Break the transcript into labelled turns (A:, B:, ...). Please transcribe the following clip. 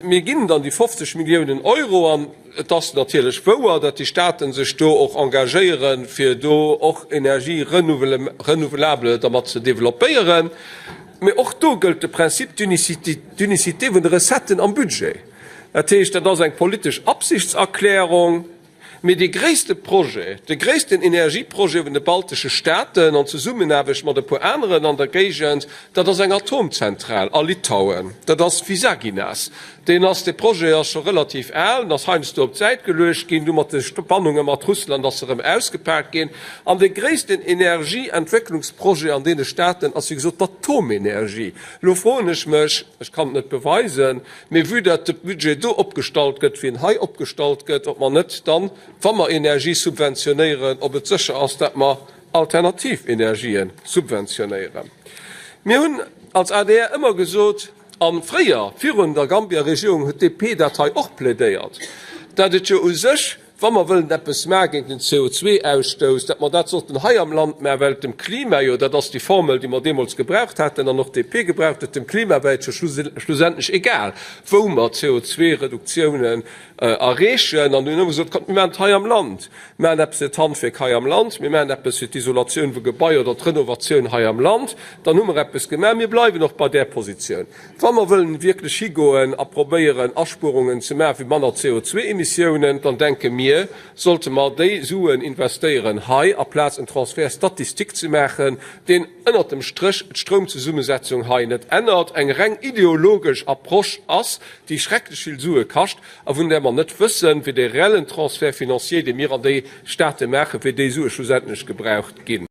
A: Mir ginn dann déi 50 Milliounen Euro, an et ass natierlech wouer, datt déi Staaten sech do och engagéieren, fir do och Énergie renouvelable dermat ze développéieren, mee och do gëllt de Principe d'unicité vun de Recetten am Budget. Dat heescht, dat ass eng politesch Absichtserklärung. Mee dee gréisste Projet, de gréissten Energieprojet vun de baltesche Staaten an Zesummenaarbecht mat e puer aneren an der Géigend, dat ass eng Atomzentral a Litauen, dat ass Visaginas. Deen ass, dee Projet ass scho relativ al, en ass heiansdo op d'Säit geluecht ginn, du mat de Spannunge mat Russland ass e rëm ausgepaakt ginn. An dee gréissten Energieentwécklungsprojet an deene Staaten ass, wéi gesot, d'Atomenergie. Elo froen ech mech, ech kann et net beweisen, Mee vue dat de Budget do opgestallt gëtt, wéi en hei opgestallt gëtt, ob mer net dann, wa mer Energie subventionéieren, ob et sécher ass, dat mer alternativ Energië subventionéieren. Mir hunn als adr ëmmer gesot, a fréier, virun der Gambia-Regierung, huet d'DP dat hei och plädéiert, dat et jo u sech, wa mer wëllen eppes maache géint den CO2-Ausstouss, datt mer dat sollten hei am Land maachen, well et dem Klima jo, dat ass déi Formel, déi mer deemools gebraucht haten an och d'DP gebraucht huet, dem Klima wär et jo schlussendlech egal, wou mer CO2-Reduktiounen erreechen. An dunn hu mer gesot, Kommt, mir maachen et hei am Land, mir maachen eppes fir d'Handwierk hei am Land, mir maachen eppes fir d'Isolatioun vu Gebaier oder d'Renovatioun hei am Land, dann hu mer eppes gemaach. Mir bleiwen och bei där Positioun. Wa mer wëllen wierklech higoen a probéieren, Aspuerungen ze maachen fir manner CO2-Emissiounen, dann denke mir, sollte mer déi Suen investéieren hei, aplaz en Transfert statistique ze maachen, deen ënnert dem Stréch d'Stroumzesummesetzung hei net ännert, eng reng ideologesch Approche ass, déi schrecklech vill Sue kascht a vun där mer net wëssen, wéi dee reellen Transfert financier, dee mir an déi State maachen, wéi déi Sue schlussendlech gebraucht ginn.